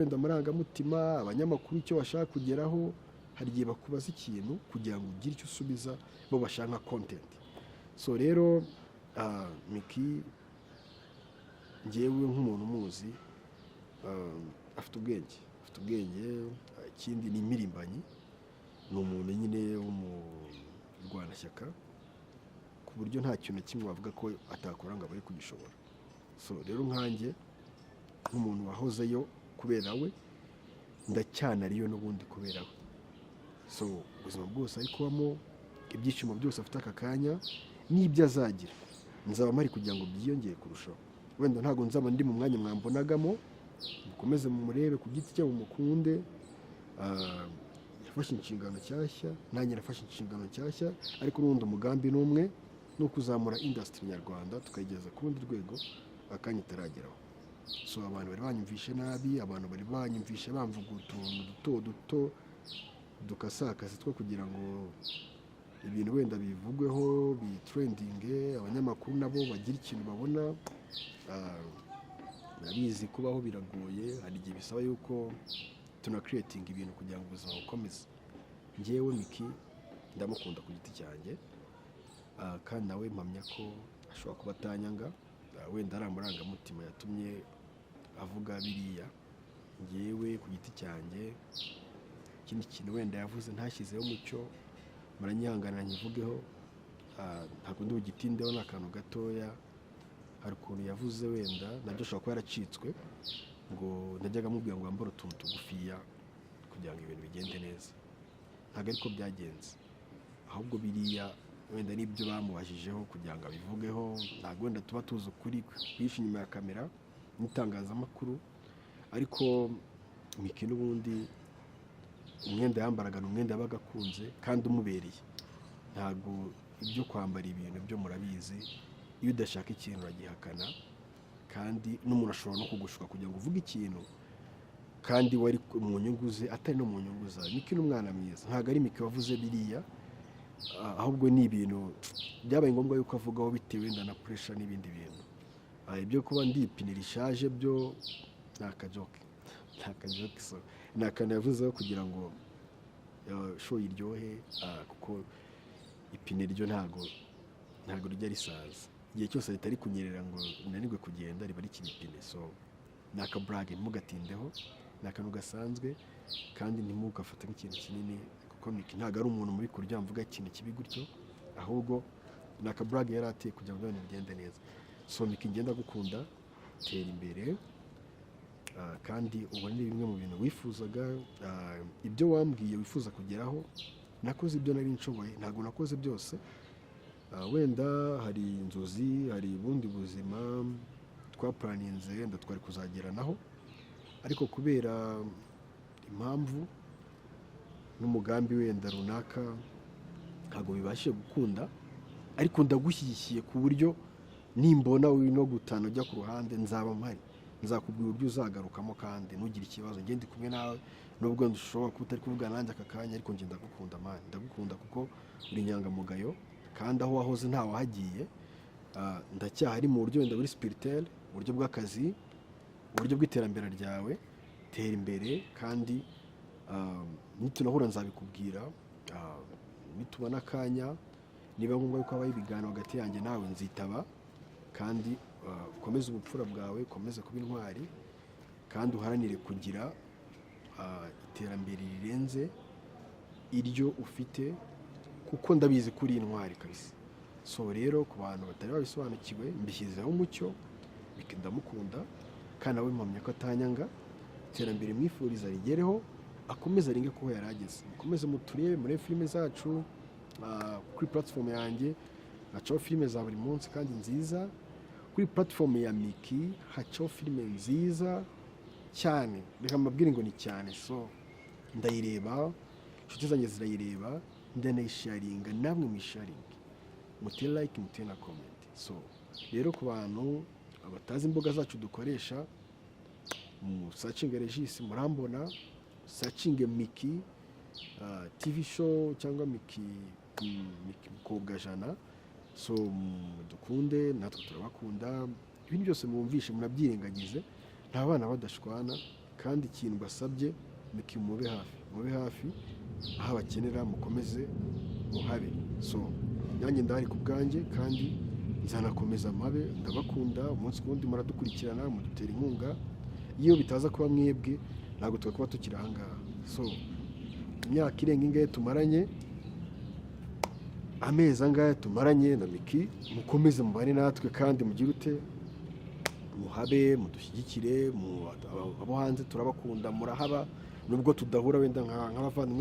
Wenda amarangamutima, abanyamakuru icyo bashaka kugeraho, hari igihe bakubaza ikintu kugira ngo ugire icyo usubiza, bo bashaka nka content. So rero Micky, ngewe nk'umuntu umuzi, afite ubwenge, afite ubwenge. Ikindi ni impirimbanyi, ni umuntu nyine w'umurwanashyaka, ku buryo nta kintu na kimwe wavuga ko atakora ngo abure kugishobora. So rero nkanjye nk'umuntu wahozeyo kubera we, ndacyanariyo n'ubundi kubera we. So ubuzima bwose ari kubamo, ibyishimo byose afite aka kanya n'ibyo azagira, nzaba mpari kugira ngo byiyongere kurushaho. Wenda ntabwo nzaba ndi mu mwanya mwambonagamo. Mukomeze mumurebe ku giti cye, mumukunde. Yafashe inshingano nshyashya, nanjye nafashe inshingano nshyashya, ariko n'ubundi umugambi ni umwe, ni ukuzamura industry nyarwanda tukayigeza ku rundi rwego akanya itarageraho. So abantu bari banyumvishe nabi, abantu bari banyumvishe bamvuga utuntu duto duto dukasakase two kugira ngo ibintu wenda bivugweho, bitrendinge, abanyamakuru nabo bagire ikintu babona. Murabizi, kubaho biragoye, hari igihe bisaba yuko tunacreatinga ibintu kugira ngo ubuzima bukomeze. Njyewe Micky ndamukunda ku giti cyanjye, kandi nawe mpamya ko ashobora kuba atanyanga. Wenda ari amarangamutima yatumye avuga biriya. Njyewe ku giti cyanjye, ikindi kintu wenda yavuze ntashyizeho umucyo, muranyihanganira nkivugeho, ntabwo ndi bugitindeho, ni akantu gatoya. Hari ukuntu yavuze, wenda nabyo ashobora kuba yaracitswe, ngo najyaga amubwira ngo wambare utuntu tugufiya kugira ngo ibintu bigende neza. Ntabwo ariko byagenze, ahubwo biriya wenda n'ibyo bamubajijeho kugira ngo abivugeho. Ntabwo wenda tuba tuzi ukuri kwihishe inyuma ya kamera n'itangazamakuru, ariko Micky n'ubundi umwenda yambaraga ni umwenda yabaga akunze kandi umubereye. Ntabwo ibyo kwambara ibintu byo murabizi, iyo udashaka ikintu uragihakana, kandi n'umuntu ashobora no kugushuka kugira ngo uvuge ikintu kandi wari mu nyungu ze, atari no mu nyungu zawe. Micky ni umwana mwiza, ntabwo ari Micky wavuze biriya, ahubwo ni ibintu byabaye ngombwa yuko avugaho bitewe wenda na pressure n'ibindi bintu. Ibyo kuba ndi ipine rishaje byo ni akajoke, ni akajoke. So ni akantu yavuzeho kugira ngo show iryohe, kuko ipine ryo ntago rijya risaza. Igihe cyose ritari kunyerera ngo rinanirwe kugenda, riba rikiri ipine. So ni akaburage, ntimugatindeho, ni akantu gasanzwe kandi ntimugafate nk'ikintu kinini, kuko Micky ntabwo ari umuntu mubi ku buryo mvuga ikintu kibi gutyo, ahubwo ni akaburage yari ateye kugira ngo ibintu bigende neza. So Micky, ngenda gukunda, tera imbere, kandi ubone bimwe mu bintu wifuzaga, ibyo wambwiye wifuza kugeraho. Nakoze ibyo nari nshoboye, ntabwo nakoze byose. Wenda hari inzozi, hari ubundi buzima twaplanninze wenda twari kuzageranaho, ariko kubera impamvu n'umugambi wenda runaka ntabwo bibashije gukunda. Ariko ndagushyigikiye ku buryo nimbona uri no gutana ujya ku ruhande, nzaba mpari, nzakubwira uburyo uzagarukamo, kandi ntugire ikibazo, njye ndi kumwe nawe. Nubwo ushobora kuba utari kuvugana nanjye aka kanya, ariko njye ndagukunda man, ndagukunda kuko uri inyangamugayo, kandi aho wahoze ntawahagiye. Ndacyahari mu buryo wenda buri spirituel, uburyo bw'akazi, uburyo bw'iterambere ryawe. Tera imbere, kandi nitunahura nzabikubwira. Nitubona akanya, niba ngombwa yuko habaho ibiganiro hagati yanjye nawe, nzitaba. Kandi ukomeze ubupfura bwawe, ukomeze kuba intwari, kandi uharanire kugira iterambere rirenze iryo ufite, kuko ndabizi ko uri intwari kabisa. So rero ku bantu batari babisobanukiwe, mbishyizeho umucyo. Micky ndamukunda kandi nawe mpamya ko atanyanga. Iterambere mwifuriza rigereho, akomeze arenge kuho yari ageze. Mukomeze muturebe, murebe filime zacu kuri platform yanjye hacaho filime za buri munsi kandi nziza. Kuri platform ya Micky hacaho filime nziza cyane, reka mbabwire ngo ni cyane. So ndayireba, inshuti zanjye zirayireba, ndanayisharinga, namwe muyisharinge, mutere like, mutere na comment. So rero ku bantu batazi imbuga zacu dukoresha, musearchinge Regis murambona, searchinge Micky TV show cyangwa Micky, Micky Mukobwa Jana. So dukunde, natwe turabakunda. Ibintu byose mwumvishe munabyirengagize, nta bana badashwana. Kandi ikintu basabye, Miki, mube hafi, mube hafi aho abakenera, mukomeze muhabe. So nanjye ndahari ku bwanjye kandi nzanakomeza mpabe. Ndabakunda umunsi ku wundi, muradukurikirana, mudutera inkunga. Iyo bitaza kuba mwebwe, ntabwo twari tukiri aha ngaha. So imyaka irenga ingahe tumaranye, amezi angahe tumaranye na Miki, mukomeze mubane natwe kandi mugire ute, muhabe, mudushyigikire. Abo hanze turabakunda, murahaba nubwo tudahura wenda nk'abavandimwe.